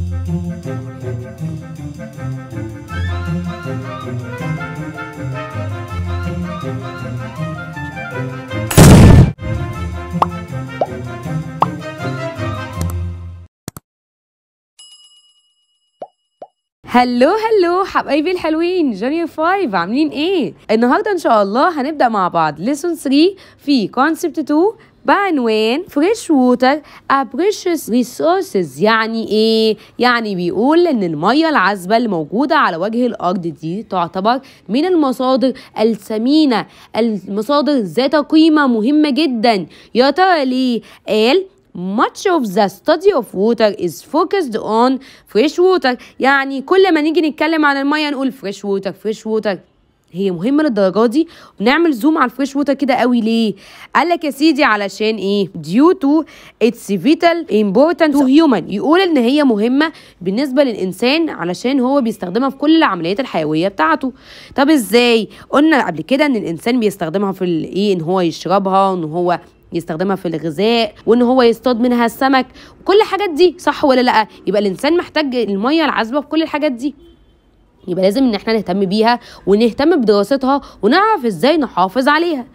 hello hello حبايبي الحلوين junior 5، عاملين ايه؟ النهارده ان شاء الله هنبدا مع بعض lesson 3 في concept 2 بعنوان fresh water a precious resources. يعني ايه؟ يعني بيقول ان المية العذبة اللي موجودة على وجه الارض دي تعتبر من المصادر الثمينة، المصادر ذات قيمة مهمة جدا. يا ترى ليه؟ قال much of the study of water is focused on fresh water. يعني كل ما نيجي نتكلم عن المية نقول fresh water fresh water. هي مهمة للدرجة دي؟ ونعمل zoom على ال fresh water كده قوي ليه؟ قال لك يا سيدي علشان ايه؟ due to its vital importance to human. يقول ان هي مهمة بالنسبة للإنسان علشان هو بيستخدمها في كل العمليات الحيوية بتاعته. طب ازاي؟ قلنا قبل كده ان الإنسان بيستخدمها في الايه؟ ان هو يشربها، وان هو يستخدمها في الغذاء، وان هو يصطاد منها السمك، وكل الحاجات دي، صح ولا لا؟ يبقى الانسان محتاج المية العذبة في كل الحاجات دي، يبقى لازم ان احنا نهتم بيها ونهتم بدراستها ونعرف ازاي نحافظ عليها.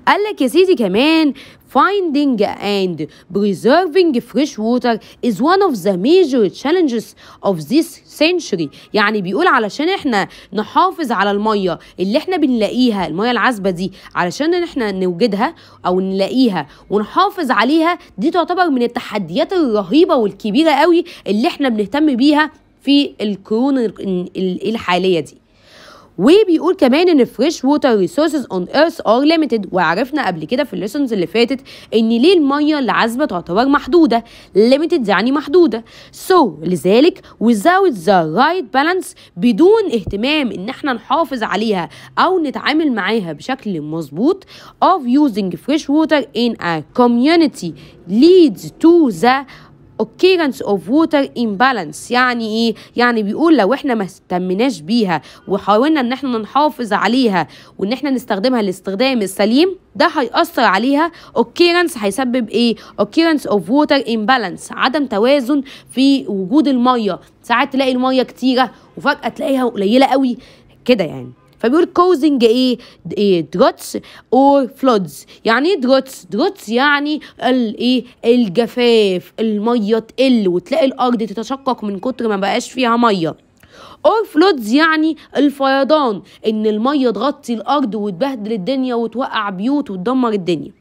قال لك يا سيدي كمان finding and preserving fresh water is one of the major challenges of this century. يعني بيقول علشان احنا نحافظ على المية اللي احنا بنلاقيها، المية العذبة دي، علشان احنا نوجدها او نلاقيها ونحافظ عليها، دي تعتبر من التحديات الرهيبة والكبيرة قوي اللي احنا بنهتم بيها في القرون الحالية دي. وبيقول كمان ان fresh water resources on earth are limited. وعرفنا قبل كده في ال lessons اللي فاتت ان ليه المية العذبة تعتبر محدودة، limited يعني محدودة. so لذلك without the right balance، بدون اهتمام ان احنا نحافظ عليها او نتعامل معاها بشكل مظبوط، of using fresh water in a community leads to the occurrence of water imbalance. يعني ايه؟ يعني بيقول لو احنا ما اهتمناش بيها وحاولنا ان احنا نحافظ عليها وان احنا نستخدمها الاستخدام السليم، ده هيأثر عليها. occurrence هيسبب ايه؟ occurrence of water imbalance، عدم توازن في وجود المية. ساعات تلاقي المية كتيرة وفجأة تلاقيها قليلة قوي كده يعني. فبيقول causing ايه؟ ايه droughts or floods. يعني ايه droughts؟ droughts يعني الايه؟ الجفاف، المية تقل وتلاقي الارض تتشقق من كتر ما بقاش فيها مية. or floods يعني الفيضان، ان المية تغطي الارض وتبهدل الدنيا وتوقع بيوت وتدمر الدنيا.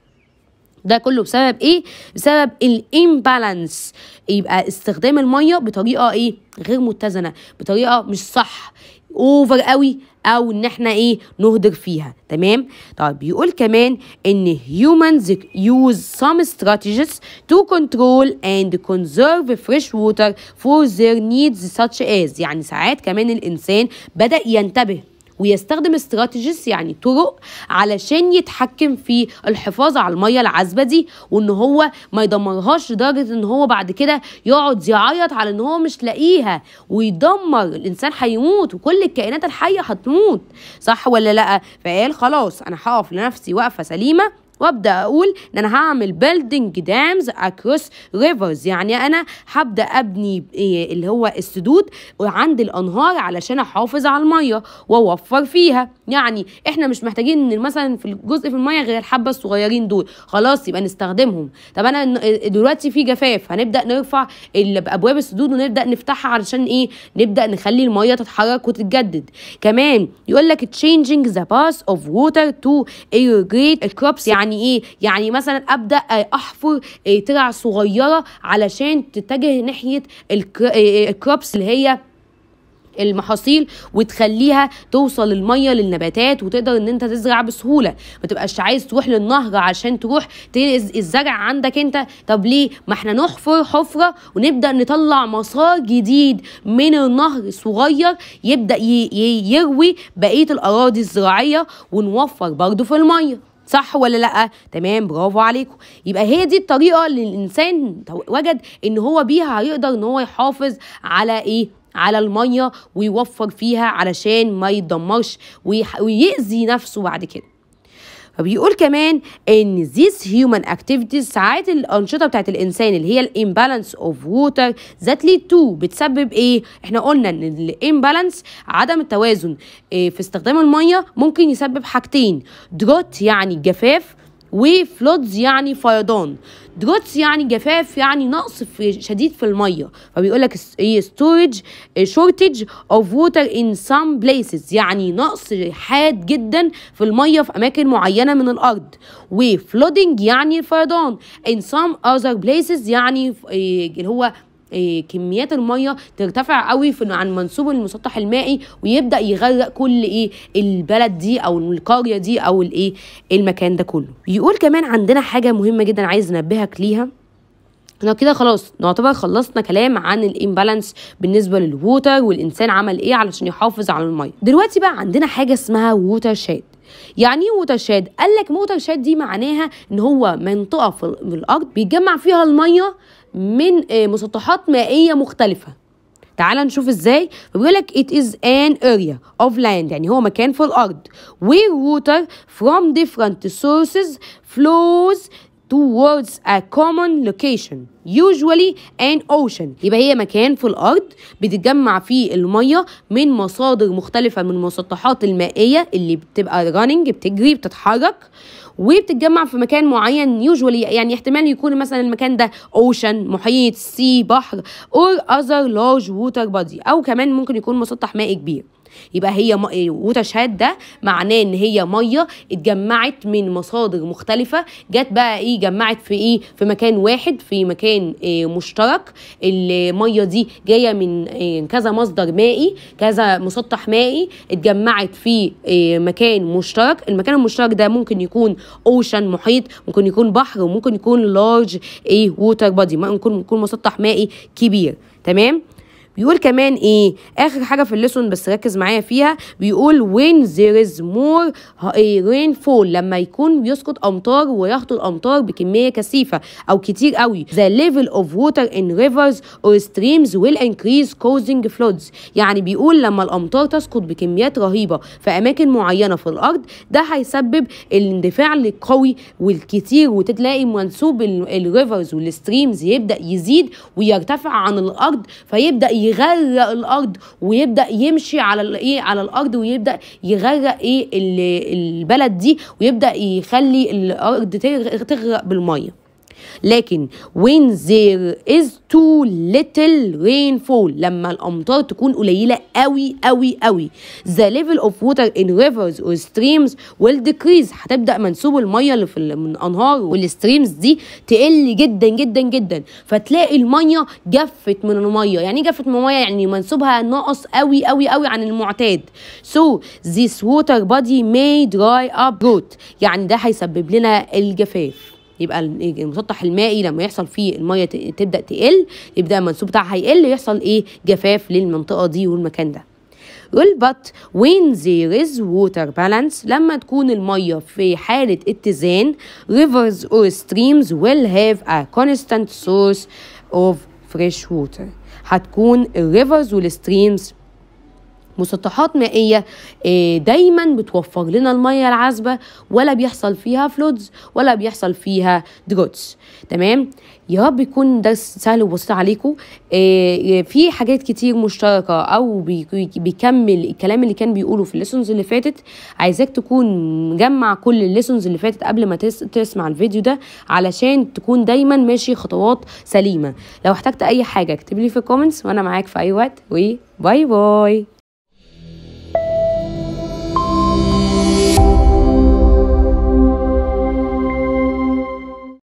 ده كله بسبب ايه؟ بسبب ال imbalance. يبقى استخدام المية بطريقة ايه؟ غير متزنة، بطريقة مش صح، over قوي، او ان احنا ايه؟ نهدر فيها. تمام؟ طيب بيقول كمان ان humans use some strategies to control and conserve fresh water for their needs such as. يعني ساعات كمان الانسان بدأ ينتبه ويستخدم strategies، يعني طرق علشان يتحكم في الحفاظ على المية العذبة دي، وان هو ما يدمرهاش لدرجة ان هو بعد كده يقعد يعيط على ان هو مش لاقيها ويدمر. الانسان هيموت وكل الكائنات الحية هتموت، صح ولا لا؟ فقال خلاص انا هقف لنفسي وقفه سليمة وابدا اقول ان انا هعمل building dams across rivers. يعني انا هبدا ابني اللي هو السدود عند الانهار علشان احافظ على المية واوفر فيها. يعني احنا مش محتاجين ان مثلا في الجزء في المية غير الحبة الصغيرين دول، خلاص يبقى نستخدمهم. طب انا دلوقتي في جفاف، هنبدا نرفع ابواب السدود ونبدا نفتحها علشان ايه؟ نبدا نخلي المية تتحرك وتتجدد. كمان يقول لك changing the path of water to irrigate crops. يعني ايه؟ يعني مثلا ابدا احفر ترع صغيرة علشان تتجه ناحية ال crops اللي هي المحاصيل، وتخليها توصل المية للنباتات وتقدر ان انت تزرع بسهولة. ما تبقاش عايز تروح للنهر عشان تروح الزرع عندك انت. طب ليه؟ ما احنا نحفر حفره ونبدا نطلع مسار جديد من النهر صغير يبدا يروي بقية الاراضي الزراعية، ونوفر برضو في المية، صح ولا لا؟ تمام، برافو عليكم. يبقى هي دي الطريقة اللي الانسان وجد ان هو بيها هيقدر ان هو يحافظ على ايه؟ على المية ويوفر فيها علشان ما يتدمرش ويأذي نفسه بعد كده. فبيقول كمان ان these human activities، ساعات الانشطة بتاعت الانسان اللي هي ال imbalance of water that lead to، بتسبب ايه؟ احنا قلنا ان ال imbalance، عدم التوازن في استخدام المية، ممكن يسبب حاجتين: drought يعني جفاف، و floods يعني فيضان. droughts يعني جفاف، يعني نقص في شديد في الميه. فبيقول لك ايه؟ storage shortage of water in some places، يعني نقص حاد جدا في المية في اماكن معينة من الارض. و flooding يعني الفيضان in some other places، يعني اللي هو كميات المية ترتفع قوي في عن منسوب المسطح المائي ويبدا يغرق كل البلد دي او القرية دي او المكان ده كله. يقول كمان عندنا حاجة مهمة جدا عايز انبهك ليها. احنا كده خلاص نعتبر خلصنا كلام عن ال imbalance بالنسبة لل water والانسان عمل ايه علشان يحافظ على الميه. دلوقتي بقى عندنا حاجة اسمها watershed. يعني ايه watershed؟ قال لك watershed دي معناها ان هو منطقة في الارض بيتجمع فيها المية من مسطحات مائية مختلفه. تعال نشوف ازاي. بيقول لك it is an area of land، يعني هو مكان في الارض، where water from different sources flows towards a common location، usually an ocean. يبقى هي مكان في الأرض بتتجمع فيه المية من مصادر مختلفة من المسطحات المائية اللي بتبقى running، بتجري، بتتحرك، وبتتجمع في مكان معين، usually يعني احتمال يكون مثلا المكان ده ocean محيط، sea بحر، or other large water body، او كمان ممكن يكون مسطح مائي كبير. يبقى هي watershed ده معناه ان هي مية اتجمعت من مصادر مختلفه، جت بقى جمعت في في مكان واحد، في مكان مشترك. المية دي جاية من كذا مصدر مائي، كذا مسطح مائي، اتجمعت في مكان مشترك. المكان المشترك ده ممكن يكون ocean محيط، ممكن يكون بحر، وممكن يكون large water body، ممكن يكون مسطح مائي كبير. تمام. بيقول كمان ايه؟ اخر حاجة في ال lesson بس ركز معايا فيها. بيقول when there is more rainfall، لما يكون بيسقط امطار ويهطل امطار بكمية كثيفة او كتير قوي، the level of water in rivers or streams will increase، causing floods. يعني بيقول لما الامطار تسقط بكميات رهيبة في اماكن معينة في الارض، ده هيسبب الاندفاع القوي والكتير، وتلاقي منسوب ال rivers وال streams يبدا يزيد ويرتفع عن الارض، فيبدا يغرق الارض ويبدا يمشي على على الارض، ويبدا يغرق البلد دي، ويبدا يخلي الارض تغرق بالميه. لكن when there is too little rainfall، لما الأمطار تكون قليلة قوي قوي قوي، the level of water in rivers or streams will decrease. هتبدأ منسوب المية اللي في من الأنهار وال streams دي تقل جدا جدا جدا، فتلاقي المية جفت من المية. يعني ايه جفت من المية؟ يعني منسوبها نقص قوي قوي قوي عن المعتاد. so this water body may dry up، drought، يعني ده هيسبب لنا الجفاف. يبقى المسطح المائي لما يحصل فيه المية تبدا تقل، يبدا المنسوب بتاعها يقل، يحصل ايه؟ جفاف للمنطقة دي والمكان ده. يقول but when there is water balance، لما تكون المية في حالة اتزان، rivers or streams will have a constant source of fresh water. هتكون ال rivers وال streams مسطحات مائية دايما بتوفر لنا المية العذبة، ولا بيحصل فيها floods ولا بيحصل فيها droughts. تمام. يا رب يكون درس سهل وبسيط عليكم. في حاجات كتير مشتركة أو بيكمل الكلام اللي كان بيقوله في ال lessons اللي فاتت. عايزاك تكون مجمع كل ال lessons اللي فاتت قبل ما تسمع الفيديو ده علشان تكون دايما ماشي خطوات سليمة. لو احتجت أي حاجة اكتب لي في ال comments وأنا معاك في أي وقت، و bye bye.